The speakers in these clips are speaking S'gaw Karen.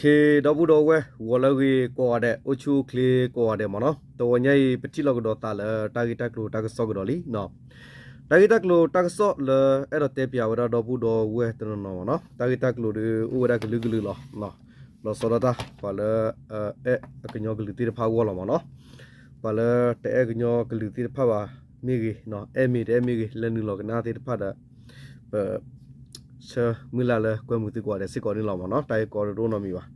ခ့ ဒီပုၢ်ဒီဝဲၢ် ဂီၤလၢအဂ့ၤကိးဂၤဒဲး, အိၣ်ဆူၣ်အိၣ်ချ့ကိးဂၤဒဲးမ့ၢ်နီၤ. တဂီၤညါအံၤ ပထံၣ်လိာ်ကဒီးသးလၢတၢ်ဂ့ၢ်တၢ်ကျိၤတၢ်ကစီၣ်ကဒီးလံနီၤ. တၢ်ဂ့ၢ်တၢ်ကျိၤတၢ်ကစီၣ်လၢအဲၣ်ဒိးတဲပၠးဝဲဒၣ်ဒီပုၢ်ဒီဝဲၢ်တနီၤနီၤမ့ၢ်နီၤ, တၢ်ဂ့ၢ်တၢ်ကျိၤဒီးအိၣ်ဝဲဒၣ်ကလုာ်ကလုာ်လီၤ. လီၤဆီဒၣ်တၢ် ပှၤလၢ အဲၣ်အကညီကလုာ်သ့ၣ်တဖၣ်အဂီၢ်လီၤမ့ၢ်နီၤ. ပှၤလၢတအဲၣ်ကညီကလုာ်သ့ၣ်တဖၣ်ဘၣ်မ့ၢ်ဂ့ၤ, အဲၣ်မ့ၢ်တအဲၣ်မ့ၢ်ဂ့ၤ, လၢနုာ်လီၤကနၣ်သ့ၣ်တဖၣ်ဒီး ပ ဆၢမုၢ်လၢ်လၢကွဲမုာ်သုကိးဂၤဒဲးစ့ၢ်ကီးန့ၣ်လီၤမ့ၢ်နီၤ. တၢ်ဂ့ၢ်ကီတဒိၣ်နီတမံၤဘၣ်.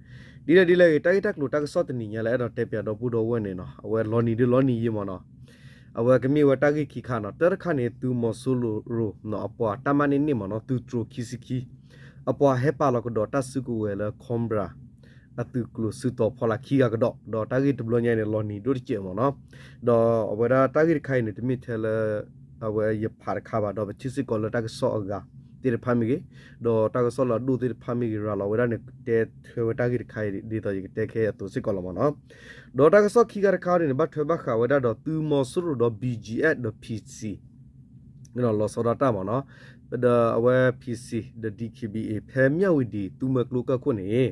ဒ်လဲၣ်ဒ်လဲၣ်ဂ့ၤ တၢ်ဂ့ၢ်တၢ်ကျိၤတၢ်ကစီၣ်တနံၤညါလၢအဲၣ်ဒိးတဲပၠးဒီပုၢ်ဒီဝဲၢ်န့ၣ်နီၤ, အဝဲလီၤနံၤဒုလီၤနံၤယံာ်မ့ၢ်နီၤ. အဝဲကမ့ၢ်ဝဲတၢ်ဂ့ၢ်ခံခါနီၤ. တၢ်တခါန့ၣ် သုးမီၤစိရိၤ အပှၤတၢ်မၤန့ၢ်န့ၢ်မ့ၢ်နီၤ, သုးတြိၤခံဆံခံ အပှၤဟဲပာ်လီၤကဒီးတၢ်စုကဝဲၤလၢ Cobra အသုးကျိၤစုတီၤဖီလာ်ခံဂၤကဒီး, ဒီးတၢ်ဂ့ၢ်တဘျီညါအံၤန့ၣ် လီၤနံၤဒိၣ်တစဲးမ့ၢ်နီၤ. ဒီးအဝဲဒၣ်တၢ်ဂ့ၢ်တခါအံၤန့ၣ် တမ့ၢ်ထဲလၢ အဝဲယဖးတခါဘၣ်, ဒီးပထံၣ်စ့ၢ်ကီးလၢတၢ်ကစီၣ်အဂၤသ့ၣ်တဖၣ်မ့ၢ်ဂ့ၤ, ဒီးတၢ်ကစီၣ်လၢအဒိၣ်သ့ၣ်တဖၣ်မ့ၢ်ဂ့ၤ ရၤလီၤဝဲဒၣ်န့ၣ် တဲထွဲဝဲတၢ်ဂ့ၢ်တခါအံၤ ဒ်သိးယကတဲခဲအံၤအသိးစ့ၢ်ကီးလီၤမ့ၢ်နီၤ. ဒီးတၢ်ကစီၣ်ခံခါတခါန့ၣ် ဘၣ်ထွဲဘၣ်ဃးဝဲဒၣ်ဒီးသုးမီၤစိရိၤဒီး ဘီၣ်ကၠံၣ်အဲၣ် ဒီး ဖံၣ်စံၣ် လီၤဆီဒၣ်တၢ်မ့ၢ်နီၤ. ဒီးအဝဲ ဖံၣ်စံၣ် ဒီး ဒံၣ်ခ့ၣ်ဘံၣ်အ့ၣ် ဖဲမၠၣ်ဝတံၤ သုးမၢကျိကၢၢ်ခိၣ်န့ၣ်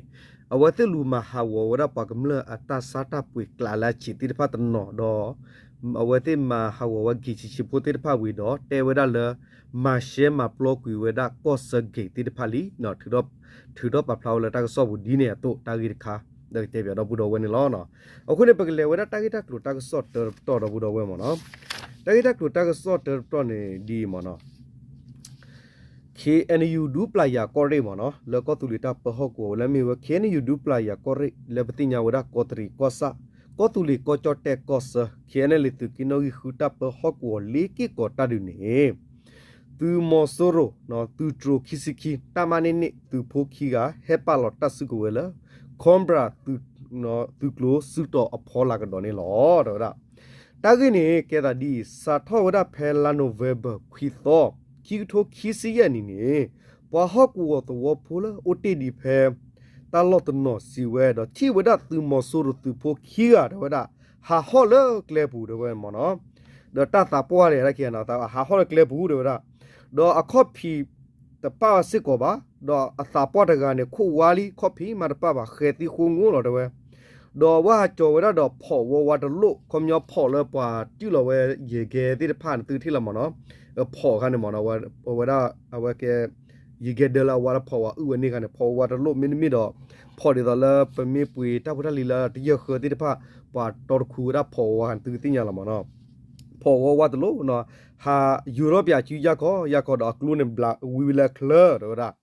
အဝဲသ့ၣ်လူၤမၤဟးဂီၤဝဲဒၣ်ပှၤကမျၢၢ်အတၢ်ဆါတၢ်ပှ့ၤကျးလၢအဆံးသ့ၣ်တဖၣ်တနီၤ, ဒီးအဝဲသ့ၣ်မၤဟးဂီၤဝဲ ဂံၢ်ဆံးဆံးဖိသ့ၣ်တဖၣ်ဝံၤဒီး တဲဝဲဒၣ်လၢ မၤရှဲမၤပျီကွံာ်ဝဲဒၣ်ကီၢ်ဆၢဂ့ၤသ့ၣ်တဖၣ်လံ, ထုးထီၣ်ပာ်ဖျါဝဲလၢတၢ်ကစီၣ်ပူၤဒ်န့ၣ်အသိး တၢ်ဂ့ၢ်တခါ ဒီးကတဲပၠးဒီပုၢ်ဒီဝဲၢ်န့ၣ်လီၤ. အဃိန့ၣ် ပကလဲၤဝဲဒၣ်တၢ်ဂ့ၢ်တၢ်ကျိၤတၢ်ကစီၣ်တၢတပတီၢ်ဒီပုၢ်ဒီဝဲၢ်မ့ၢ်နီၤ. တၢ်ဂ့ၢ်တၢ်ကျိၤတၢ်ကစီၣ်တၢတပတီၢ်န့ၣ် ဒ်အံၤမ့ၢ်နီၤ. ခ့ၣ်အဲၣ်ယူၣ် ဒူပျၢ်ယၤကီၢ်ရ့ၣ်မ့ၢ်နီၤ, လၢကီၢ်သူလ့ၤတၢ်ပၢဟီၣ်ကဝီၤဝဲလၢမ့ၢ်ဝဲ ခ့ၣ်အဲၣ်ယူၣ် ဒူပျၢ်ယၤကီၢ်ရ့ၣ် လၢပသ့ၣ်ညါဝဲဒၣ်ကီးတရံးကီၢ်ဆၣ်, ကီၢ်သူလ့ၤကီၢ်ကၠီၣ်တဲၣ်ကီၢ်ဆၢ, ခ့ၣ်အဲၣ်လ့ၣ် သုးက့နီၣ်ဂံၢ်ဃုတၢ်ပၢဟီၣ်ကဝီၤလ့က့ၢ်ကီးတၢ်ဒုးန့ၣ် သုးမီၤစိရိၤ သုးတြိၤခံဆံခံ တၢ်မၤန့ၢ်န့ၢ်သုးဖိခံဂၤ ဟဲပာ်လီၤတၢ်စုကဝဲၤလၢ Cobra သုးကျိၤစုတီၤအဖီလာ်ကဒီးန့ၣ်လီၤ တဲဝဲဒၣ်. တၢ်ဂ့ၢ်န့ၣ် ကဲသးဒ်အံၤ, စးထီၣ်ဝဲဒၣ်ဖဲလါနိၣ်ဝ့ဘၢၣ်ခွံသီ ခံကထိခံဆံယဲၢ်နံၣ်န့ၣ် ပှၤဟီၣ်ကဝီၤသဝီဖိလၢအိၣ်တ့ၢ်ဒံးဖဲ တၢ်လီၢ်တနီၤစံးဝဲ ဒီးထံၣ်ဝဲဒၣ်သုးမီၤစိရိၤသုးဖိခံဂၤ တဲဝဲဒၣ် ဟးဟီၣ်လၢကျဲပူၤ တဲဝဲမ့ၢ်နီၤ. ဒီးတၢ်သးပှၢ်လဲၣ် တၢ်ခံဂၤန့ၣ် ဟးဟီၣ်လၢကျဲပူၤ တဲဝဲဒၣ်. ဒီးအခီၣ်ဖံးတပာ်ဘၣ်စ့ၢ်ကီးဘၣ်, ဒီးအသးပှၢ်တဂၤန့ၣ် ခိၣ်ဝါလံ ခီၣ်ဖံးမးတပာ်ဘၣ် ဃဲၤသံဃိငိလီၤ တဲဝဲ. ဒီးအဝဲဟးကၠီၤဝဲဒၣ်ဒီးဖီၣ်ဝီဝါတလိၣ် ခီပညီဖီၣ်လၢပှၤတံၢ်လီၤဝဲယဲၢ်ကဲသ့ၣ်တဖၣ်န့ၣ် သုထံၣ်လီၤမ့ၢ်နီၤ. ဖီၣ်အခါန့ၣ်မ့ၢ်နီၤ အဝဲဒၣ် အဝဲကဲ ယဲၢ်ကဲဒၢလၢအဝါလၢဖီၣ်ဝါအုၣ်ဝဲန့ၣ်အခါန့ၣ် ဖီၣ်ဝီဝါတလိၣ်မ့တမ့ၢ်ဒီး ဖီၣ်ဒ်သိးလၢပမ့ၢ်ပှ့ၤတၢ်ဖိတၢ်လံၤလၢတယၢၢ်ဃၢသ့ၣ်တဖၣ် ပှၤတီတခူဝဲဒၣ်ဖီၣ်ဝီဝါန့ၣ် သုကသ့ၣ်ညါလီၤမ့ၢ်နီၤ. ဖီၣ်ဝီဝါတလိၣ် ဟးယူၤထီၣ်ပၠးစုယၢ်ခီ ယၢ်ခီဒီးအကျိန့ၣ်ဘျးဝံၤဝဲလၢအချၢ တဲဝဲဒၣ်.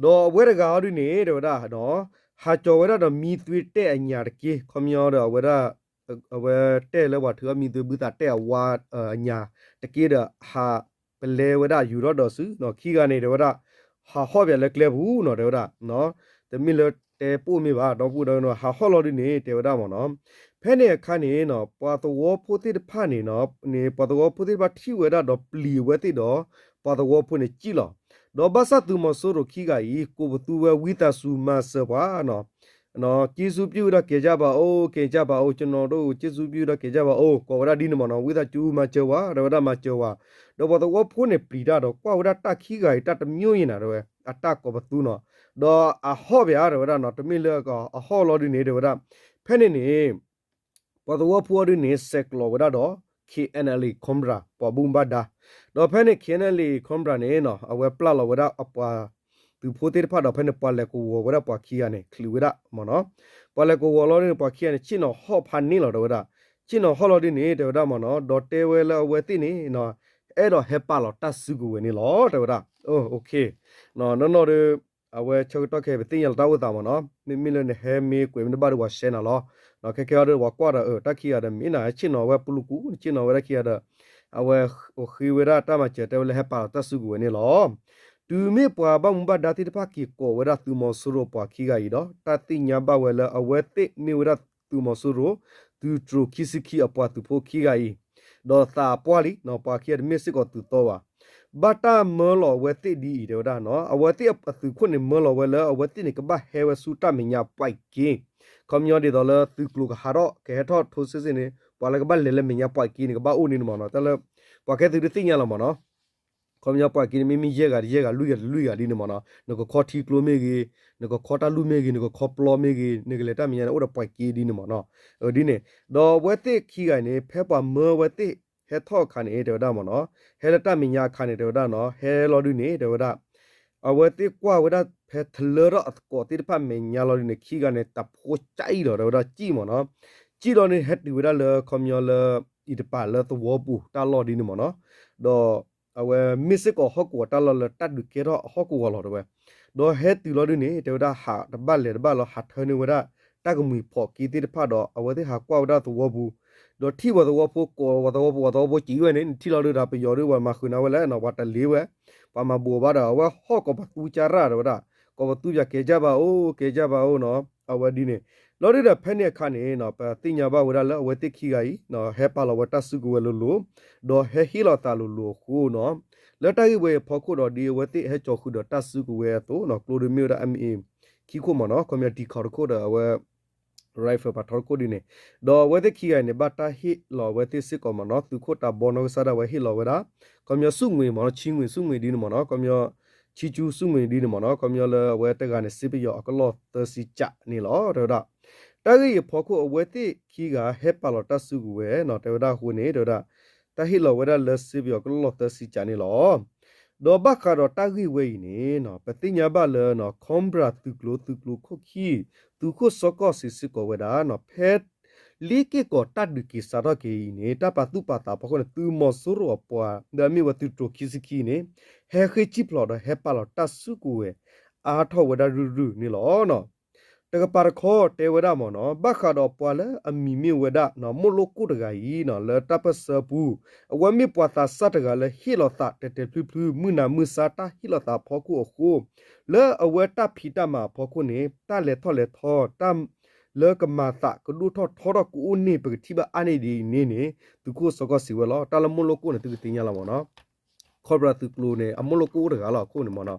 ဒီးအဝဲတဂၤဟီဒုန့ၣ် တဲဝဲဒၣ် ဟးကၠီၤဝဲဒၣ်ဒီးမံသွ့တဲၣ်အညၣ်တက့ၢ် ခီပညီဒီးအဝဲဒၣ် အဝဲတဲၣ်လၢပှၤထုးထီၣ်မံသွ့ဘုသးတဲၣ်အဝါအညၣ်တက့ၢ်ဒီး ဟးပလဲဝဲဒၣ်ယူၤထီၣ်ဒီးစု ခံဂၤန့ၣ် တဲဝဲဒၣ် ဟးဟီၣ်ပၠးလၢကျဲပူၤနီၤ တဲဝဲဒၣ်. တမ့ၢ်လၢတဲပိၢ်မ့ၢ်ဘၣ် ဒီပုၢ်ဒီဝဲၢ် ဟးဟီၣ်လီၤဒုန့ၣ် တဲဝဲဒၣ်မ့ၢ်နီၤ. ဖဲန့ၣ်အခါန့ၣ် ပှၤသဝီဖိသ့ၣ်တဖၣ်န့ၣ် ပှၤသဝီဖိသ့ၣ်တဖၣ်ထံၣ်ဝဲဒၣ်ဒီးပျံၤဝဲသ့ၣ်ဒီး ပှၤသဝီဖိန့ၣ်စံၣ်လီၤ. ဒီးဘၣ်ဆၣ်သုးမီၤစိရိၤခံဂၤအံၤ ကိးပသူဝဲဝံသးစူၤမၤစၢၤပှၤ ကျေးဇူးပြု ဒီးကဲကြပါအံၤ ကဲကြပါအံၤ ကျွန်တော်တို့ကို ကျေးဇူးပြု ဒီးကဲကြပါအံၤ ကိးဝဲဒၣ်ဒ်န့ၣ်မ့ၢ်နီၤ ဝံသးစူၤမၤစၢၤဝဲ တဲဝဲဒၣ်မၤစၢၤဝဲ. ဒီးပှၤသဝီဖိန့ၣ်ပျံၤတၢ်ဒီး ကွၢ်ဝဲဒၣ်တၢ်ခံဂၤအံၤ တၢ်တမျိုးအံၤနၤ တဲဝဲ အတၢ်ကိးပသူနီၤ. ဒီးအဟီၣ်ပၠး တဲဝဲဒၣ်နီၤ တမ့ၢ်လၢအဟီၣ်လီၤဒုန့ၣ် တဲဝဲဒၣ် ဖဲန့ၣ်န့ၣ် ပှၤသဝီဖိအီၤဒုန့ၣ် ဆဲးကျိးဝဲဒၣ်ဒီး ခ့ၣ်အဲၣ်အဲၣ်လ်အ့ Cobra ပှၤဘၣ်မူဘၣ်ဒါ. ဒီးဖဲန့ၣ် ခ့ၣ်အဲၣ်အဲၣ်လ်အ့ Cobra န့ၣ် အဝဲပျၢ်လီၤဝဲဒၣ်အပှၤသုးဖိသ့ၣ်တဖၣ်ဒီး ဖဲန့ၣ်ပှၤလဲၤကဝီၤဝဲဒၣ်ပှၤခံဂၤန့ၣ် ချုးဝဲဒၣ်မ့ၢ်နီၤ. ပှၤလဲၤကဝီၤလီၤဒုန့ၣ် ပှၤခံဂၤန့ၣ် ဆ့ၣ်နီၤဟီၣ်ဖးန့ၣ်လီၤ တဲဝဲဒၣ်. ဆ့ၣ်နီၤဟီၣ်လီၤဒုန့ၣ် တဲဝဲဒၣ်မ့ၢ်နီၤ ဒီးတဲဝဲလၢအဝဲသ့ၣ်န့ၣ် အဲၣ်ဒိးဟဲပာ်လီၤတၢ်စုကဝဲၤန့ၣ်လီၤ တဲဝဲဒၣ်. နီၢ်နီၢ်ဒီး အဝဲဆၢကတီၢ်ခဲအံၤ ပသ့ၣ်ညါလီၤတၢ်အိၣ်သးမ့ၢ်နီၤ. မ့မ့ၢ်လၢနဟဲမ့ၢ်ကွဲးမ့ၢ်တဘၣ်ဒီး ပှၤရှဲနၤလီၤ.ခဲခဲအံၤဒီး ပှၤကွၢ်ဒီး တၢ်ခံဂၤဒီး မ့ၢ်နဟဲဆ့ၣ်နီၤဝဲပူၤလူၤကူ နဆ့ၣ်နီၤဝဲဒၣ်ခံဂၤဒီး အဝဲဃ့ဝဲဒၣ်တၢ်မၤစၢၤ တဲဝဲလၢဟဲပာ်လီၤတၢ်စုကဝဲၤန့ၣ်လီၤ. တုၤမ့ၢ်ပှၤဘၣ်မူဘၣ်ဒါသ့ၣ်တဖၣ်က့ၤကိးဝဲဒၣ်သုးမီၤစိရိၤပှၤခံဂၤအံၤဒီး တၢ်သ့ၣ်ညါဘၣ်ဝဲလၢအဝဲသ့ၣ်မ့ၢ်ဝဲဒၣ်သုးမီၤစိရိၤ သုးတြိၤခံဆံခံအပှၤသုးဖိခံဂၤအံၤ ဒီးသးပှၢ်လံ ပှၤခံဂၤတမ့ၢ်စ့ၢ်ကီးသုးသီဘၣ်. ဘၣ်တၢ်မၢလီၤအဝဲသ့ၣ်ဒ်အံၤ တဲဝဲဒၣ်နီၤ အဝဲသ့ၣ်အသုးခိၣ်န့ၣ် မၢလီၤဝဲလၢအဝဲသ့ၣ်န့ၣ် ကဘၣ်ဟဲဝဲဆူတၢ်မဲာ်ညါပှၤအံၤက့ၤ ခီပညီဒ်သိးလၢသုးကျိၤကဟးထီၣ် ကဟဲထီၣ်ထိစ့ၢ်စ့ၢ်န့ၣ် ပှၤလၢကဘၣ်လဲၤလၢမဲာ်ညါပှၤအံၤက့ၤန့ၣ် ကဘၣ်အိၣ်န့ၣ်မ့ၢ်နီၤ တၢ်လၢ ပှၤခဲသုးဒုးသ့ၣ်ညါလီၤမ့ၢ်နီၤ. ခီပညီပှၤက့န့ၣ် မ့မ့ၢ်ယဲၢ်ဂၤတယဲၢ်ဂၤ လွံၢ်ဂၤတလွံၢ်ဂၤဒ်န့ၣ်မ့ၢ်နီၤ, နကခီထံကျိမ့ၢ်ဂ့ၤ, နကခီတၢ်လူၢ်မ့ၢ်ဂ့ၤ, နကခီပျီမ့ၢ်ဂ့ၤ, နကလဲၤတၢ်မဲာ်ညါန့ၣ် အိၣ်ဒီးပှၤက့ဒ်န့ၣ်မ့ၢ်နီၤ, ဒ်န့ၣ်, ဒီးအဝဲသ့ၣ်ခံဂၤအံၤန့ၣ် ဖဲပှၤမၢအဝဲသ့ၣ်ဟဲထီၣ်အခါန့ၣ် တဲဝဲဒၣ်မ့ၢ်နီၤ, ဟဲလၢတၢ်မဲာ်ညါအခါန့ၣ် တဲဝဲဒၣ်နီၤ, ဟဲလီၤဒုးန့ၣ် တဲဝဲဒၣ် အဝဲသ့ၣ်ကွၢ်ဝဲဒၣ်ဖဲထလၢထီၣ်အသကိးသ့ၣ်တဖၣ်မဲာ်ညါလီၤဒုးန့ၣ် ခံဂၤန့ၣ် တၢ်ဖိကၠံၣ်လီၤ တဲဝဲဒၣ်ကၠံၣ်မ့ၢ်နီၤ, ကၠံၣ်လီၤန့ၣ် ဟဲတုၤဝဲဒၣ်လၢခီပညီလၢ အံၤတပၤလၢသဝီပူၤတၢ်လီၢ်ဒ်န့ၣ်မ့ၢ်နီၤ, ဒီး အဝဲမ့ၢ်စ့ၢ်ကီးဟီၣ်ကဝီၤတၢ်လီၢ်လၢတၢ်ဒုးကဲထီၣ်အဟီၣ်ကဝီၤလီၤတဲဝဲ, ဒီးဟဲတုၤလီၤဒုးန့ၣ် တဲဝဲဒၣ်ဟးတဘၣ်လဲၤတဘၣ်လီၤ ဟးထၢန့ၢ်ဝဲဒၣ် တၢ်ကမှံၤဖီးက့သ့ၣ်တဖၣ်ဒီး အဝဲသ့ၣ်ဟးကွၢ်ဝဲဒၣ်သဝီပူၤ, ဒီးထံၣ်ပှၤသဝီဖိကိးပှၤသဝီဖိ ပှၤသဝီဖိစံးဝဲန့ၣ် နထံၣ်လီၤဒုးဒီး ပယီၤဒုးပှၤမၤဃုာ်နၤဝဲလဲၣ်နီၤ ပှၤတလ့ဝဲ, ပှၤမၤဘူးအီၤဘၣ်ဒီး အဝဲဟီၣ်ကဝီၤပသူကၢ်ရၣ်တဲဝဲဒၣ်, ကဝီၤပသူပၠးကဲကၢ်ဘၣ်အိၣ် ကဲကၢ်ဘၣ်အိၣ်နီၤ အဝဲဒ်န့ၣ်, လီၤဒုးဒီးဖဲန့ၣ်အခါန့ၣ်နီၤ ပသ့ၣ်ညါဘၣ်ဝဲဒၣ်လၢအဝဲသ့ၣ်ခံဂၤအံၤ ဟဲပာ်လီၤဝဲတၢ်စုကဝဲၤလိၤလိၤ, ဒီးဟဲဟ့ၣ်လီၤသးလိၤလိၤအဃိနီၤ, လၢတၢ်ဂ့ၢ်ဝဲအံၤအဖီခိၣ်ဒီး ဒ်အဝဲသ့ၣ်ဟဲကၠီၤဃုာ်ဒီးတၢ်စုကဝဲၤအသိးနီၤ ကျိဒုးမ့ၢ်ဝဲဒၣ် M A ခံခိၣ်မ့ၢ်နီၤ ခီပညီ တံာ်ခီၣ်တခိၣ်ဒီးအဝဲ rifle ပာ်ထီတခိၣ်ဒ်န့ၣ်, ဒီးအဝဲသ့ၣ်ခံဂၤအံၤန့ၣ် ဘၣ်တၢ်ဟ့ၣ်လီၤအဝဲသ့ၣ်စ့ၢ်ကီးမ့ၢ်နီၤ သုးခိၣ်တၢ်ဘီနီၢ်ကစၢ်ဒၣ်ဝဲဟ့ၣ်လီၤဝဲဒၣ်, ခီပညီ ဆုငွေ မ့ၢ်နီၤ ချီးငွေ ဆုငွေ ဒ်န့ၣ်မ့ၢ်နီၤ ခီပညီ ချီးကျူး ဆုငွေ ဒ်န့ၣ်မ့ၢ်နီၤ ခီပညီလၢအဝဲတဂၤန့ၣ် စ့ပယီၤအကလီၢ်သၢဆံကးန့ၣ်လီၤ တဲဝဲဒၣ်, တၢ်ဂ့ၢ်အံၤအဖီခိၣ် အဝဲသ့ၣ်ခံဂၤဟဲပာ်လီၤတၢ်စုကဝဲၤနီၤ တဲဝဲဒၣ်အဃိန့ၣ် တဲဝဲဒၣ် တၢ်ဟ့ၣ်လီၤဝဲဒၣ်လၢစ့ပယီၤကလီၢ်သၢဆံကးန့ၣ်လီၤ. ဒီးဘၣ်ဃးဒီးတၢ်ဂ့ၢ်ဝဲအံၤန့ၣ် ပသ့ၣ်ညါဘၣ်လၢ Cobra သုးကျိၤ သုးကျိၤခိၣ်ခံ သုးခိၣ်စီကီၢ်စံးစ့ၢ်ကီးဝဲဒၣ် ဖဲ လ့ၢ်က့ၢ်ကီၤတၢ်ဒုးက့ၤစးထီၣ်က့ၤအံၤန့ၣ် တၢ်ပာ်သူၣ်ပာ်သးဖီခိၣ်န့ၣ် သုးမီၤစိရိၤအပှၤ လၢအမ့ၢ်ဝဲသုးတြိၤခံဆံခံန့ၣ် ဟဲဃ့ၢ်စံၣ်ဖျိးဒီးဟဲပာ်လီၤတၢ်စုကဝဲၤ အါထီၣ်ဝဲဒၣ်ရုၢ်ရုၢ်န့ၣ်လီၤ. တကပၤတခီတဲဝဲဒၣ်မ့ၢ်နီၤ ဘၣ်ဃးဒီးပှၤလၢအမံၤမ့ၢ်ဝဲဒၣ် မိၢ်လိၣ်ကိၣ်တဂၤအံၤနီၤ လၢတၢ်ပၢၢ်ဆၢပူၤ အဝဲမ့ၢ်ပှၤသးစၢ်တဂၤလၢဟ့ၣ်လီၤသးတဲာ်တဲာ်ဖျုးဖျုး မုၢ်နၤမုၢ်ဆါတၢ်ဟ့ၣ်လီၤသးအဖီခိၣ်အဃိ လၢအဝဲတၢ်ဖံးတၢ်မၤအဖီခိၣ်န့ၣ် တၢ်လဲၤထီၣ်လဲၤထီ တၢ်လၢကမၤသးကဒိၣ်ထီၣ်ထီထီၣ်ကအိၣ်န့ၣ် ပကထံၣ်ဘၣ်အါန့ၢ်ဒ်အံၤန့ၣ်န့ၣ် သုးခိၣ်စီကီၢ်စံးဝဲလီၤ. တၢ်လၢမိၢ်လိၣ်ကိၣ်န့ၣ် သုကသ့ၣ်ညါလီၤမ့ၢ်နီၤ Cobra သုးကျိၤန့ၣ် အမိၢ်လိၣ်ကိၣ်တဂၤလီၤ အခိၣ်န့ၣ်မ့ၢ်နီၤ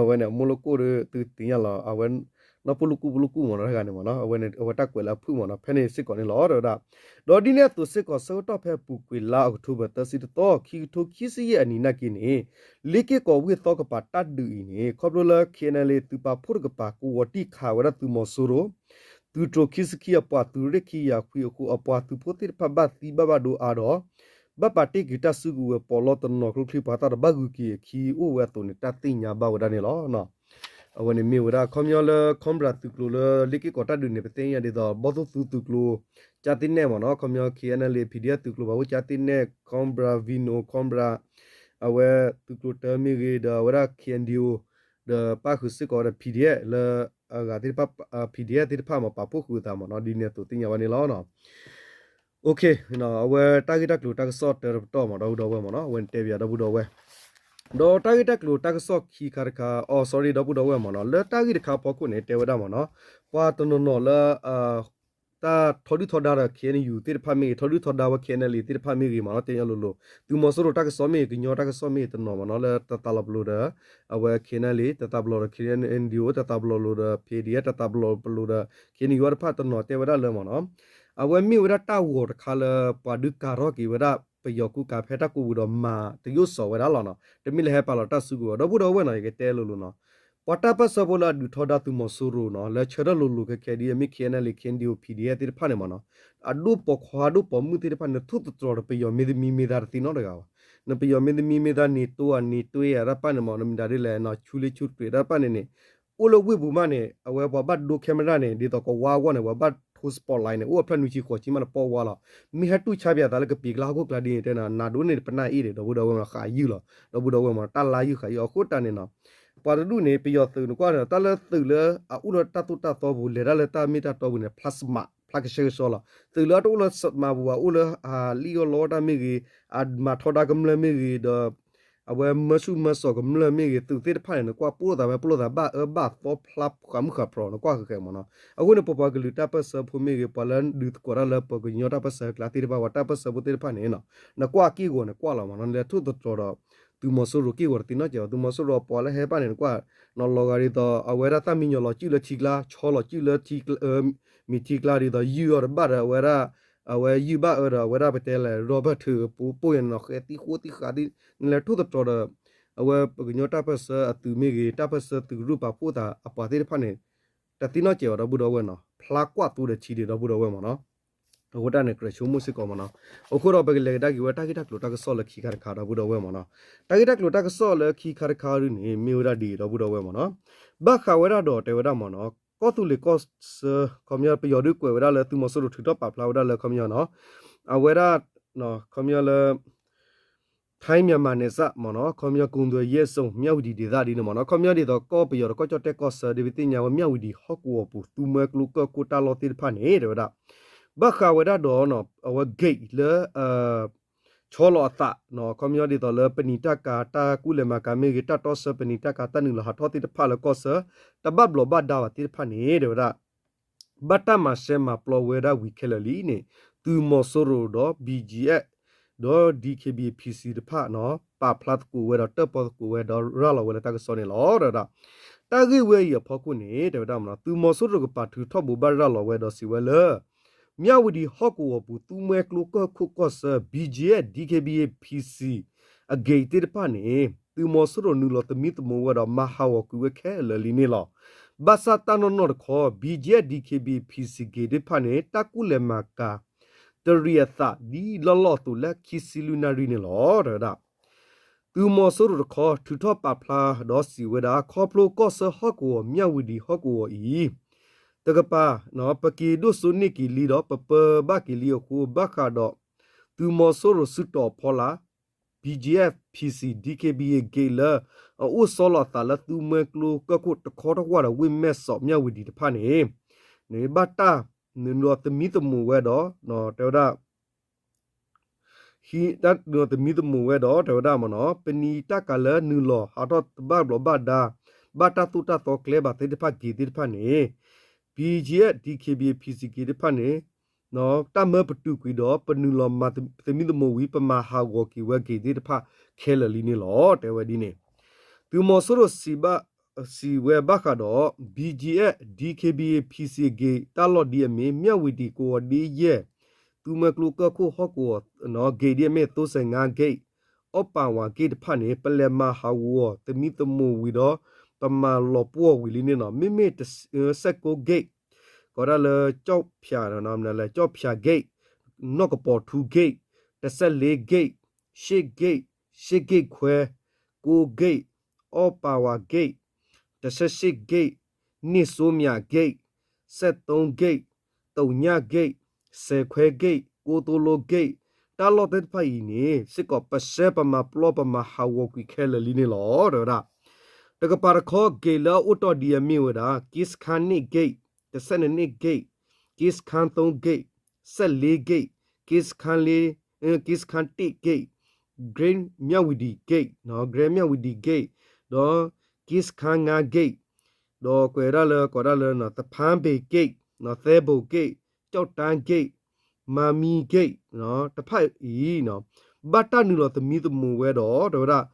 အဝဲန့ၣ် အမိၢ်လိၣ်ကိၣ်ဒီး သုကသ့ၣ်ညါလီၤ အဝဲ နီၢ်ပလိၣ်ကူၣ်ပလိၣ်ကူၣ်မ့ၢ်နီၤ တဂၤန့ၣ်မ့ၢ်နီၤ အဝဲန့ၣ် အဝဲတၢ်ကွဲးလၢအဖုၣ်မ့ၢ်နီၤ ဖဲန့ၣ်စ့ၢ်ကီးန့ၣ်လီၤ တဲဝဲဒၣ်. ဒီးဒ်န့ၣ်အသိးစ့ၢ်ကီး ဆၢကတီၢ်ဖဲအပူၤကွံာ်လါအီးကထိဘၢၣ် သၢဆံတသီ ခံကထိခံဆံယဲၢ်အနံၤနာ်က့န့ၣ် လ့ၢ်က့ၢ်ကီၤဝ့ၢ်သီကပၤတၢ်ဒုးအံၤန့ၣ် ခီဖျိလၢ K N L A သုးပာ်ဖှိၣ်တကပၤ ကဝီၤတံၢ်ခးဝဲဒၣ်သုးမီၤစိရိၤ သုးတြိၤခံဆံခံအပှၤသုးရ့ၣ်ခံကယၤခွံအဃိ အပှၤသုးဖိသ့ၣ်တဖၣ်ဘၣ်သံဘၣ်ဘၣ်ဒိအါဒီး ဘၣ်ပာ်တ့ၢ်က့ၤတၢ်စုကဝဲၤ ပီးလီတနီၤကျိချံ ပှၤတၢ်ဒီးဘၣ်ဂုၤက့ၤအခံအိၣ်ဝဲအသိးန့ၣ် တၢ်သ့ၣ်ညါဘၣ်ဝဲဒၣ်န့ၣ်လီၤ. အဝဲန့ၣ်မ့ၢ်ဝဲဒၣ် ခီပညီလၢ Cobra သုးကျိၤလၢလ့ၢ်က့ၢ်ကီၤတၢ်ဒုးန့ၣ် ပသ့ၣ်ညါဒ်သိး ဘီၣ်သိၣ်သူသုးကျိၤ ကၠါသ့ၣ်နဲၣ်မ့ၢ်နီၤ ခီပညီ K N L A P D F သုးကျိၤ ပာ်ဖှိၣ်ကၠါသ့ၣ်နဲၣ် Cobra Vino Cobra အဝဲသုးကျိၤတၢမ့ၢ်ဂ့ၤ ဒီးအဝဲဒၣ် K N D O ဒီးပၣ်ဃုာ်စ့ၢ်ကီးဝဲဒီး P D F လၢအဂၤသ့ၣ်တဖၣ် P D F သ့ၣ်တဖၣ်မ့ၢ်ပာ်ဖှိၣ်ဃုာ်အသးမ့ၢ်နီၤ ဒ်န့ၣ်အသိးသ့ၣ်ညါဘၣ်န့ၣ်လီၤ. Okay အဝဲတၢ်ဂ့ၢ်တၢ်ကျိၤတၢ်ကစီၣ်တၢတပတီၢ်မ့ၢ် ဒီပုၢ်ဒီဝဲၢ်မ့ၢ်နီၤ အဝဲန့ၣ်တဲဘၣ်ဒီပုၢ်ဒီဝဲၢ် ဒီးတၢ်ဂ့ၢ်တၢ်ကျိၤတၢ်ကစီၣ်ခံခါတခါ အိ sorry ဒီပုၢ်ဒီဝဲၢ်မ့ၢ်နီၤ လၢတၢ်ဂ့ၢ်တခါအဖီခိၣ်န့ၣ် တဲဝဲဒၣ်မ့ၢ်နီၤ ပှၤတနီၤနီၤလၢ တၢ်ထီဒုၣ်ထီဒါဒီး K N U သ့ၣ်တဖၣ်မ့ၢ်ဂ့ၤ ထီဒုၣ်ထီဒါဝဲ K N L A သ့ၣ်တဖၣ်မ့ၢ်ဂ့ၤမ့ၢ်နီၤ တဲညါလိၤလိၤ သုးမီၤစိရိၤတၢ်ကစီၣ်မ့ၢ်ဂ့ၤ ကညီတၢ်ကစီၣ်မ့ၢ်ဂ့ၤ တနီၤမ့ၢ်နီၤ လၢတသးလီၤပလိာ်ဒီး အဝဲ K N L A တသးပလီၢ်ဒီး K N D O တသးပလီၢ်လိၤဒီး P D F တသးပလီၢ်ပလိာ်ဒီး K N U တဖၣ်တနီၤတဲဝဲဒၣ်လၢမ့ၢ်နီၤ အဝဲမ့ၢ်ဝဲဒၣ်တၢ်ဂီၤတခါလၢ ပှၤဒုးကၤထီၣ်က့ၤဝဲဒၣ် ပယီၤကူကၤဖဲတၢ်ကိးပူၤဒီးမၤတယိၣ်စီၤဝဲဒၣ်လီၤနီၤ တမ့ၢ်လၢဟဲပာ်လီၤတၢ်စုကဝဲၤ ဒီပုၢ်ဒီဝဲၢ်နီၤ ယကတဲလိၤလိၤနီၤ ပှၤတၢ်ပၢၢ်ဆၢဖိလၢအဒုးထီဒါသုးမီၤစိရိၤနီၤ လၢဆၢထၢၣ်လိၤလိၤခဲခဲဒ်အမ့ၢ် K N L A K N D O P D F သ့ၣ်တဖၣ်န့ၣ်မ့ၢ်နီၤ အဒိၣ်ပိာ်ခွါဒိၣ်ပိာ်မုၣ်သ့ၣ်တဖၣ်န့ၣ် နထိၣ်သတြီၤဒီးပယီၤမ့ၢ်သမံမ့ၢ်သါတသ့နီတဂၤဘၣ် နပယီၤမ့ၢ်သမံမ့ၢ်သါ NATO ဧါ NATO ဧါ တၢ်တဖၣ်န့ၣ်မ့ၢ် နမ့ၢ်ဒၣ်ဒ်လဲၣ်နီၤ ဆူလ့ဆူတြ့းတၢ်တဖၣ်န့ၣ်န့ၣ် အိၣ်လၢဝ့ၢ်ပူၤမးန့ၣ် အဝဲပှၤဘၣ်ဒိ camera န့ၣ် ဒ်သိးကဝါအဂီၢ်န့ၣ် ပှၤဘၣ်ထိ spotlight န့ၣ် အိၣ်အဖျၢၣ်နွံဆံဃိးဆံမးန့ၣ် ပီၢ်ဝါလီၤ မ့ၢ်ဟဲတူၢ်ဆါပၠးသးလၢကပံာ်ကျါဟီၣ်ခိၣ်ကျါဒ်န့ၣ် တဲနၤ နၤဒိၣ်န့ၣ် ပနၢ်အ့ၣ်ဒီး ဒီပုၢ်ဒီဝဲၢ်မ့ၢ်နီၤ ဃးယုၢ်လီၤ ဒီပုၢ်ဒီဝဲၢ်မ့ၢ်နီၤ တၢ်လါယုၢ်ဃးယုၢ် အဃိတၢ်န့ၣ်နီၤ ပှၤတဒူၣ်န့ၣ် ပယီၤသုးနကွၢ်န့ၣ် တၢ်လၢသုးလၢအအိၣ်လၢတၢ်သိၣ်တၢ်သီပူၤ လဲၤတၢ်လၢတၢ်မ့ၢ်တၢ်တီပူၤန့ၣ် ဖျါ smart ဖျါကဆှဲကဆှီလီၤ သုးလၢအတအိၣ်လၢ smart ပူၤဘၣ် အိၣ်လၢအလံၣ်အီၣ်လီအီၣ်တၢ်မ့ၢ်ဂ့ၤ အမၤထီဒါကမျၢၢ်မ့ၢ်ဂ့ၤ ဒီး အဝဲမၢဆူၣ်မၢစီၤကမျၢၢ်မ့ၢ်ဂ့ၤ သုးသ့ၣ်တဖၣ်န့ၣ် နကွၢ်ပလိၣ်သးဝဲ ပလိၣ်သးဘၣ်အၢဘၣ်သီဖျါဃးမုၢ်ဃးဖျိး နကွၢ်ဃဲၤဃဲၤမ့ၢ်နီၤ အဃိန့ၣ် ပပှၤကလုာ်တၢ်ပၢၢ်ဆၢဖိမ့ၢ်ဂ့ၤ ပှၤလၢဒုးသကိးတၢ်လၢပှၤကညီတၢ်ပၢၢ်ဆၢအကျါသ့ၣ်တဖၣ် ပှၤတၢ်ပၢၢ်ဆၢဖိသ့ၣ်တဖၣ်န့ၣ်နီၤ နကွၢ်က့ၢ်ဂီၤန့ၣ်ကွၢ်လီၤမ့ၢ်နီၤ နလဲၤထိၣ်သတြီၤဒီး သုးမီၤစိရိၤက့ၢ်ဂီၤတသ့နီတစဲးဘၣ် သုးမီၤစိရိၤအပှၤလၢဟဲပၣ်န့ၣ် နကွၢ် နီၤလီၤဂာ်ဒ်သိး အဝဲဒၣ်တၢ်မံညီၤလီၤစုၣ်လၢထံကျါ ဆီလီၤစုၣ်လၢ မ့ၢ်ထံကျါဒ်သိး ယုၢ်အီၤတဘၣ်ဒီး အဝဲဒၣ် အဝဲယုၢ်ဘၣ်အၢဒီး အဝဲဒၣ်ပတဲလဲၣ် Robert ထၢၣ်ပိၢ်ယနီၤ ဃဲသံဃိသံဃးသ့ၣ် နလဲၤထိၣ်သတြီၤဒီး အဝဲပကညီတၢ်ပၢၢ်ဆၢအသုးမ့ၢ်ဂ့ၤ တၢ်ပၢၢ်ဆၢသုးရူၢ်ပာ်ဖှိၣ်သးအပှၤသ့ၣ်တဖၣ်န့ၣ် တသ့ၣ်နီၣ်စဲးအီၤ ဒီပုၢ်ဒီဝဲၢ်နီၤ ဖျါကွၢ်သိဒီးထံဒံး ဒီပုၢ်ဒီဝဲၢ်မ့ၢ်နီၤ. အဃိတၢ်န့ၣ် ကြၢးဆိကမိၣ်စ့ၢ်ကီးမ့ၢ်နီၤ. အဃိဒီးပကလဲၤကဒါက့ၤဝဲတၢ်ဂ့ၢ်တၢ်ကျိၤတၢ်ကစီၣ်လၢခံခါတခါ ဒီပုၢ်ဒီဝဲၢ်မ့ၢ်နီၤ. တၢ်ဂ့ၢ်တၢ်ကျိၤတၢ်ကစီၣ်လၢခံခါတခါဒ်န့ၣ် မ့ၢ်ဝဲဒၣ်ဒ်အံၤ ဒီပုၢ်ဒီဝဲၢ်မ့ၢ်နီၤ. ဘၣ်ဃးဝဲဒၣ်ဒီးတဲဝဲဒၣ်မ့ၢ်နီၤ ကီၢ်သူလ့ၤကီၢ်ဆၢ ခီပညီ ပယီၤဒုးကွဲးဝဲဒၣ်လၢ သုးမီၤစိရိၤထုးထီၣ်ပာ်ဖျါဝဲဒၣ်လၢခီပညီနီၤ အဝဲဒၣ် ခီပညီလၢ ထိုင်းမြန်မာနယ်စပ်မ့ၢ်နီၤ ခီပညီ ကုန်သွယ်ရေးဇုန် မြဝတီဒေသ ဒ်န့ၣ်မ့ၢ်နီၤ ခီပညီဒ်သိး ကီၢ်ပယီၤဒီးကီၢ်ကၠီၣ်တဲၣ်ကီၢ်ဆၢ ဒ်ပသ့ၣ်ညါဝဲ မြဝတီဟီၣ်ကဝီၤပူၤ သူမွဲကျိကၢၢ်ခိၣ်တၢ်လီၢ်သ့ၣ်တဖၣ်န့ၣ် တဲဝဲဒၣ် ဘၣ်ဃးဝဲဒၣ်ဒီး အဝဲ gate လၢ ဆီလီၤအသး ခီပညီဒ်သိးလၢပနံာ်တၢ်ကၤ တၢ်ကူၣ်လဲၤမၤကၤမ့ၢ်ဂ့ၤ တၢ်တီဆှၢပနံာ်တၢ်ကၤ တၢ်နုာ်လီၤဟးထီၣ်သ့ၣ်တဖၣ်လၢကီၢ်ဆၢ တဘၣ်ဘျီးဘၣ်ဒါဘၣ်သ့ၣ်တဖၣ်န့ၣ် တဲဝဲဒၣ် ဘၣ်တၢ်မၤရှဲမၤပျီဝဲဒၣ်ဝံၤခဲလၢာ်လံန့ၣ် သုးမီၤစိရိၤဒီး BGF ဒီး DKBA PC တဖၣ်နီၤ ပာ်ဖျါသကိးဝဲဒီးတၢၣ်ပီၣ်သကိးဝဲဒီးရၤလီၤဝဲလၢတၢ်ကစီၣ်န့ၣ်လီၤ တဲဝဲဒၣ်. တၢ်ဂ့ၢ်ဝဲအံၤအဖီခိၣ်န့ၣ် တဲဝဲဒၣ်မ့ၢ်နီၤ သုးမီၤစိရိၤကပာ်ထုးထီၣ်ဘိးဘၣ်ရၤလီၤဝဲဒီးစံးဝဲလၢ မြဝတီဟီၣ်ကဝီၤပူၤ သူမွဲကျိကၢၢ်ခိၣ်ကီၢ်ဆၢ BGF DKBA PC အ gate သ့ၣ်တဖၣ်န့ၣ် သုးမီၤစိရိၤနုာ်လီၤသမံသမိးဝဲဒီးမၤဟးဂီၤကွံာ်ဝဲခဲလၢာ်လံန့ၣ်လီၤ. ဘၣ်ဆၣ်တၢ်နီၢ်နီၢ်တခီ BGF DKBA PC gate သ့ၣ်တဖၣ်န့ၣ် တၢ်ကူၣ်လဲၤမၤကၤ တရံးအသးဒ်လီၢ်လီၢ်အသိးလၢခံဆံလွံၢ်နၣ်ရံၣ်န့ၣ်လီၤ တဲဝဲဒၣ်. သုးမီၤစိရိၤတခီ ထုးထီၣ်ပာ်ဖျါဒီးစံးဝဲဒၣ် ခီဖျိကီၢ်ဆၢဟီၣ်ကဝီၤ မြဝတီဟီၣ်ကဝီၤအံၤ တကပၤ ပက့ၤဒိၣ်စိန့ၢ်က့ၤလံဒီး ပပၢဘၣ်က့ၤလံအဃိ ဘၣ်ဃးဒီး သုးမီၤစိရိၤစုတီၤအဖီလာ် BGF PC DKBA gate လၢ အအိၣ်ဆီလီၤအသးလၢသူမွဲကျိကၢၢ်ခိၣ်တခီတဝၢ်ဒီးဝ့ၢ်မဲၢ်စီး မြဝတီတဖၣ်န့ၣ် ဘၣ်တၢ်နုာ်လီၤသမံသမိးဝဲဒီး တဲဝဲဒၣ် တၢ်နုာ်လီၤသမံသမိးဝဲဒီး တဲဝဲဒၣ်မ့ၢ်နီၤ ပနံာ်တၢ်ကၤလၢနုာ်လီၤဟးထီၣ်တဘၣ်ဘျီးဘၣ်ဒါ ဘၣ်တၢ်သိၣ်တၢ်သီကျဲဘၣ်သ့ၣ်တဖၣ် gate သ့ၣ်တဖၣ်န့ၣ် BGF DKBA PC gate သ့ၣ်တဖၣ်န့ၣ် တၢ်မၢပတုာ်ကွံာ်ဒီး ပနုာ်လီၤမၤသမံသမိးဝံၤ ပမၤဟးဂီၤက့ၤဝဲ gate သ့ၣ်တဖၣ်ခဲလၢာ်လံန့ၣ်လီၤ တဲဝဲဒ်န့ၣ်. သုးမီၤစိရိၤစံးဘၣ် စံးဝဲဘၣ်ဃးဒီး BGF DKBA PC gate တၢ်လီၢ်ဒ်အမ့ၢ် မြဝတီ ကဝီၤဒ့ယဲၢ် သူမွဲကျိကၢၢ်ခိၣ်ဟီၣ်ကဝီၤ gate ဒ်အမ့ၢ် သိစဲးငါ gate အီၣ်ပာ်ဝၤ gate တဖၣ်န့ၣ် ပလဲၤမၤဟးဂီၤသမံသမိးဝံၤဒီး ပမၤလီၤပှီၢ်ဝံၤလံန့ၣ်လီၤ. မ့မ့ၢ် စဲးကိ gate ကိးဒၣ်လၢ ကၠီၣ်ဖၠး ကၠီၣ်ဖၠး gate နီၢ်ကပီၤထူ gate တဆယ့်လေး gate ရှစ် gate ရှစ် gate ခွဲ ကိုး gate အီၣ်ပာ်ဝါ gate တစ်ဆယ့်ရှစ် gate နှစ်စိုးမြ gate ဆယ့်သုံး gate သုည gate ဆယ်ခွဲ gate ကိုးသိုလိ gate တၢ်လီၢ်သ့ၣ်တဖၣ်အံၤန့ၣ် စ့ၢ်ကီးပဆှၢပမၤပျီပမၤဟးဂီၤကွံာ်ခဲလၢာ်လံန့ၣ်လီၤ တဲဝဲဒၣ်. တကပၤတခီ gate လၢအအိၣ်တီၢ်ဒ်အမ့ၢ်ဝဲဒၣ် က့စခန်းနှစ် gate တစ်ဆယ့်နှစ် gate က့စခန်းသုံး gate ဆယ့်လေး gate က့စခန်းလေး က့စခန်းတစ် gate Grand မြဝတီ gate နော် Grand မြဝတီ gate ဒီး က့စခန်းငါး gate ဒီးကွဲးဒၣ်လၢ ကိးဒၣ်လၢ သဖန်းပင် gate နော် သဲဘို gate ကျောက်တန်း gate မါမီ gate နော် တဖၣ်အံၤ နော် ဘၣ်တၢ်နုာ်လီၤသမံသမိးဝဲဒီး တဲဝဲဒၣ်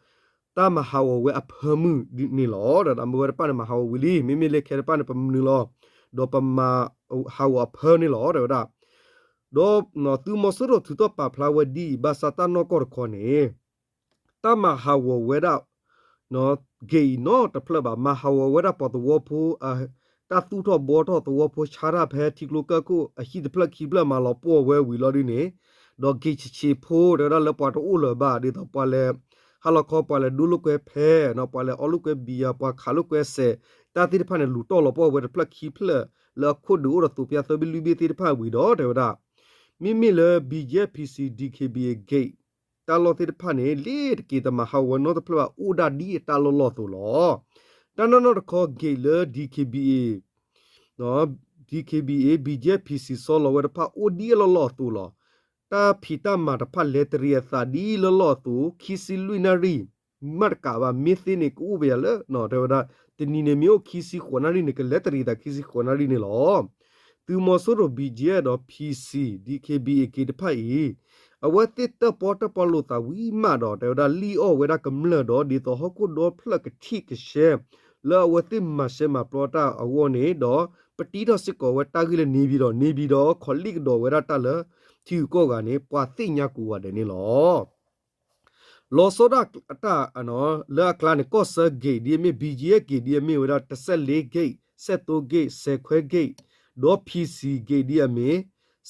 တၢ်မၤဟးဂီၤဝဲအဖၢမုၢ်န့ၣ်လီၤ. ဒီးမ့ၢ်ဝဲတဖၣ်န့ၣ် မၤဟးဂီၤဝံၤလံ မ့မ့ၢ်လၢခဲတဖၣ်န့ၣ် ပနုာ်လီၤ ဒီးပမၤဟးဂီၤအဖၢန့ၣ်လီၤ တဲဝဲဒၣ်. ဒီးသုးမီၤစိရိၤထုးထီၣ်ပာ်ဖျါဝဲဒ်အံၤ ဘၣ်ဆၣ်တၢ်နီၢ်ကီၢ်တခီန့ၣ် တၢ်မၤဟးဂီၤဝဲဒၣ် gate အံၤနီတဖျၢၣ်ဘၣ် မၤဟးဂီၤဝဲဒၣ်ပှၤသဝီဖိ တၢ်သူၣ်ထီၣ်ဘှီထီၣ်သဝီဖိဆါတၢ်ဖဲထံကျိကၢၢ်ခိၣ်အဟံၣ်တဖျၢၣ်ခံဖျၢၣ် မၤလီၤပှီၢ်ဝဲဝံၤလီၤဒ်န့ၣ် ဒီး gate ဆံးဆံးဖိ တဲဝဲဒၣ်လၢပှၤတအိၣ်လၢၤဘၣ် ဒ်သိးပှၤလဲၤ ဟါလီၤခီ ပှၤလဲၤဒိလိာ်ကွဲဖဲ ပှၤလဲၤအီလုာ်ကွဲဘံယၤ ပှၤခးလိာ်ကွဲစဲး တၢ်သ့ၣ်တဖၣ်န့ၣ် လူၤတီၢ်လီၤပှီၢ်ဝဲတဖျၢၣ်ခံဖျၢၣ် လၢအခိၣ်ဒုးအိၣ်ဒီးသိးပျၢ်သၢဘ့ၣ်လွံၢ်ဘ့ၣ်သ့ၣ်တဖၣ်ဝံၤဒီး တဲဝဲဒၣ် မ့မ့ၢ်လၢ BGF PC DKBA gate တၢ်လီၢ်သ့ၣ်တဖၣ်န့ၣ် လ့ၤတက့ၤတမၤဟးဂီၤဝဲနီတဖျၢၣ်ဘၣ် အိၣ်ဒၣ်ဒ်အတၢ်လီၢ်လီၢ်အသိးလီၤ. တၢ်နီၢ်နီၢ်တခီ gate လၢ DKBA DKBA BGF PC ဆီလီၤဝဲတဖၣ်အိၣ်ဒ်အလီၢ်လီၢ်အသိးလီၤ. တၢ်ဖံးတၢ်မၤတဖၣ်လဲၤတရံးအသးဒ်လၢလီၢ်အသိး ခံဆံလွံၢ်နၣ်ရံၣ် မ့ၢ်တကးဘၣ် မ့ၢ်သ့န့ၣ် ကအိၣ်ပယၤလၢ တဲဝဲဒၣ် တနံၤန့ၣ်မ့ၢ်အိၣ်ခံဆံဃိးနၣ်ရံၣ်န့ၣ် ကလဲၤတရံးသးခံဆံဃိးနၣ်ရံၣ်န့ၣ်လီၤ. သုးမီၤစိရိၤ BGF ဒီး PC DKBA က့ၤတဖၣ်အံၤ အဝဲသ့ၣ်တၢၣ်ပီၣ်တၢၣ်ပီလိာ်သးဝံၤမးဒီး တဲဝဲဒၣ်လံၣ်အီၣ်ဝဲဒၣ်ကမျၢၢ်ဒီး ဒ်သိးဟီၣ်ခိၣ်ဒီဖျၢၣ်ကထံၣ်ကဆှဲ လၢအဝဲသ့ၣ်မၤရှဲမၤပျီတၢ်အဂီၢ်န့ၣ်ဒီး ပတံထီၣ်စ့ၢ်ကီးဝဲတၢ်ဂ့ၢ်လၢ နေပြည်တော် နေပြည်တော် ခိးလံၣ်ကဒီးဝဲဒၣ်တၢ်လၢ ထံဂုၤကီၢ်ဂၤန့ၣ် ပှၤသ့ၣ်ညါကိးဂၤဒဲးန့ၣ်လီၤ. လီၤဆီဒၣ်တၢ် လၢအကျါန့ၣ် ကီၢ်ဆၢ gate ဒ်အမ့ၢ် BGF gate ဒ်အမ့ၢ်ဝဲဒၣ် တဆယ့်လေး gate, ဆယ့်သုံး gate, ဆယ်ခွဲ gate, ဒီး PC gate ဒ်အမ့ၢ်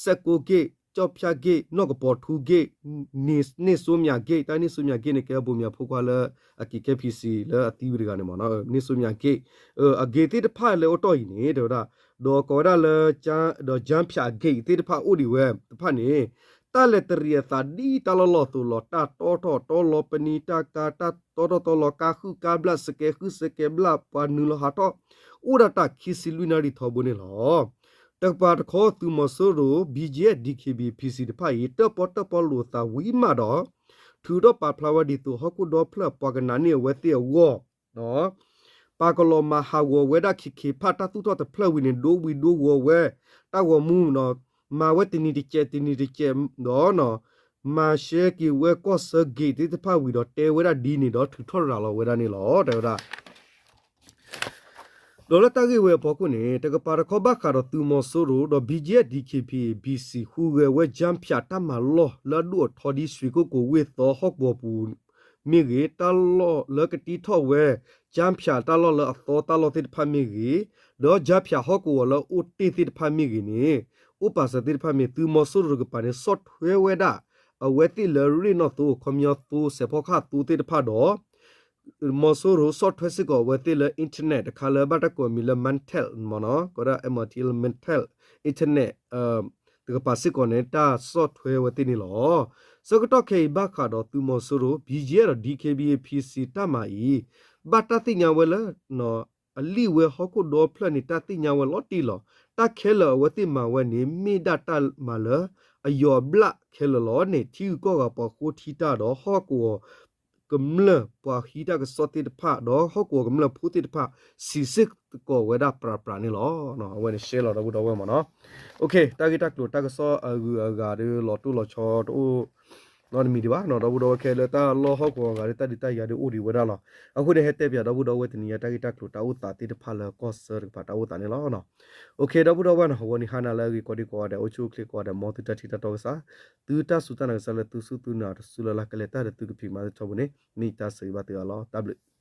ဆယ့်ကိုး gate, ကျောက်ဖျား gate, နီၢ်ကပီၤထူ gate, န့ၣ်စိမၠး gate, တၢ်န့ၣ်စိမၠး gate န့ၣ် ကဲဘိးမၠးဖိခွါလၢအက့ၤကဲ PC လၢအသံဝံၤတဂၤန့ၣ်မ့ၢ်နီၤ, န့ၣ်စိမၠး gate, အ gate သ့ၣ်တဖၣ်လၢအိၣ်တီၢ်အံၤန့ၣ် တဲဝဲဒၣ်, ဒီးကိးဝဲဒၣ်လၢ ဒီး ကၠၢဖၠး gate သ့ၣ်တဖၣ်အိၣ်ဒံးဝဲတဖၣ်န့ၣ် တၢ်လဲၤတရံးအသးဒ်တၢ်လီၢ်လီၢ်အသိးလီၤ. တၢ်တီထီၣ်တီလီၤပနံာ်, တၢ်ကါ, တၢ်တီထီၣ်တီလီၤ, ကါဃုကါဘျၣ်, စကဲဃုစကဲဘျၣ်, ပှၤနုာ်လီၤဟးထီၣ်, အိၣ်ဒၣ်တၢ်ခံဆံလွံၢ်နၣ်ရံၣ်ထီဘိန့ၣ်လီၤ. တကပၤတခီ သုးမီၤစိရိၤ, BGF, DKBA, PC တဖၣ်အံၤ တၢၣ်ပီၣ်တၢၣ်ပီလိာ်အသးဝံၤမးဒီး ထုးထီၣ်ပာ်ဖျါဝဲဒ်သိး ဟီၣ်ခိၣ်ဒီဖျၢၣ်ပှၤကနာ်န့ၢ်အဝဲသ့ၣ်အဂီၢ် ပာ်ကလီၤမၤဟးဂီၤဝဲဒၣ်ခ့ခ့ဖးတၢ်သူၣ်ထီၣ်တဖျၢၣ်ဝံၤန့ၣ် ဒိဝံၤဒိဝီၤဝဲ တၢ်ဂီၤမူ မၤဝဲတနံၤတစဲးတနံၤတစဲးဒီး မၤရှဲက့ၤဝဲကီၢ်ဆၢ gate သ့ၣ်တဖၣ်ဝံၤဒီး တဲဝဲဒၣ်ဒ်န့ၣ်ဒီး ထုးထီၣ်ရၤလီၤဝဲဒၣ်န့ၣ်လီၤ တဲဝဲဒၣ်. ဒီးလၢတၢ်ဂ့ၢ်ဝဲအဖီခိၣ်န့ၣ် တကပၤတခီဘၣ်ဃးဒီးသုးမီၤစိရိၤဒီး BGF, DKBA, PC ဟူးဂဲၤဝဲ ကၠၢဖၠး တၢ်မၤလီၢ်လၢအဒိၣ်အထီဒ် ရွှေကုက္ကိုဝ့ၢ်သီဟီၣ်ကဝီၤပူၤမ့ၢ်ဂ့ၤ, တၢ်လီၢ်လၢကတ့ထီၣ်ဝဲ ကၠၢဖၠး တၢ်လီၢ်လၢအသီတၢ်လီၢ်သ့ၣ်တဖၣ်မ့ၢ်ဂ့ၤ, ဒီးကၠၢဖၠးဟီၣ်ကဝီၤလၢအအိၣ်တ့ၢ်သ့ၣ်တဖၣ်မ့ၢ်ဂ့ၤန့ၣ် အိၣ်ပာ်စၢၤသ့ၣ်တဖၣ်မ့ၢ် သုးမီၤစိရိၤတကပၤန့ၣ် ဆီၣ်ထွဲဝဲဒၣ် အဝဲသ့ၣ်လၢရ့ၣ်နီၣ်သိ ခီပညီသိ စဲးဖီကဟၣ်သိသ့ၣ်တဖၣ်ဒီး မီၤစိရိၤဆီၣ်ထွဲစ့ၢ်ကီးအဝဲသ့ၣ်လၢ internet တခါလၢဘၣ်တၢ်ကိးအမံၤလၢ Mytel မ့ၢ်နီၤ, ကီးဒၣ် MTL Mytel internet တကပၤစ့ၢ်ကီးန့ၣ် တၢ်ဆီၣ်ထွဲဝဲသ့ၣ်န့ၣ်လီၤ. ဆၢကတီၢ်ခဲအံၤဘၣ်ဃးဒီးသုးမီၤစိရိၤ BGF ဒီး DKBA, PC တၢ်မၤအံၤ ဘၣ်တၢ်သ့ၣ်ညါဝဲလၢ အလံာ်ဝဲဟီၣ်ခိၣ်ဒီဖျၢၣ်န့ၣ် တၢ်သ့ၣ်ညါဝဲလီၤတံၢ်လီၤ. တၢ်ခဲလၢာ်အဝဲသ့ၣ်မၤဝဲန့ၣ် မ့ၢ်ဒၣ်တၢ်မၤလၢ အယီၤအဘျၣ်ခဲလၢာ်လီၤန့ၣ် ထံဂုၤကီၢ်ဂၤပှၤဃိထံတၢ်ဒီး ဟီၣ်ကဝီၤကမျၢၢ်ပှၤဟံးတၢ်ကစီၣ်သ့ၣ်တဖၣ် ဒီးဟီၣ်ကဝီၤကမျၢၢ်ဖိသ့ၣ်တဖၣ် စံးစ့ၢ်ကီးဝဲဒၣ်ပြးပြးန့ၣ်လီၤ. အဝဲန့ၣ်ရှဲလီၤဒီပုၢ်ဒီဝဲၢ်မ့ၢ်နီၤ. တၢ်ဂ့ၢ်တၢ်ကျိၤတၢ်ကစီၣ်အဂုၤအဂၤဒီး လီၤတိၢ်လီၤဆီတအိၣ်နီတမံၤဒံးဘၣ်နီၤ ဒီပုၢ်ဒီဝဲၢ်ခဲလၢာ် တၢ်လီၢ်ဟီၣ်ကဝီၤအဂၤဒီး တၢ်ဒုးတၢ်ယၤဒီးအိၣ်ဒံးဝဲဒၣ်လီၤ. အဃိန့ၣ် ဟဲတဲပၠးဒီပုၢ်ဒီဝဲၢ်တနံၤညါ တၢ်ဂ့ၢ်တၢ်ကျိၤတၢ်အိၣ်သးသ့ၣ်တဖၣ်လၢကီၢ်ဆၢတကပၤတၢ်အိၣ်သးန့ၣ်လီၤ. ဒီပုၢ်ဒီဝဲၢ်နီၤ အဝဲန့ၣ်ဟါနၤလၢအဂ့ၤကိးဒံကိးဂၤဒဲး အိၣ်ဆူၣ်အိၣ်ချ့ကိးဂၤဒဲး မ်သုတၢ်ထံၣ်တၢ်တီကစၢ် သုတၢ်စူၢ်တၢ်နာ်ကစၢ်လၢသုစူၢ်သုနာ်တစူၢ်လၢ်လၢ် ကလဲၤတၢ်ဒီးသုကဖံးမၤသ့ထီဘိန့ၣ် မ့ၢ်ယတၢ်ဆၢဂ့ၤဘၣ်သုအါလီၤ. တၢ်ဘျုး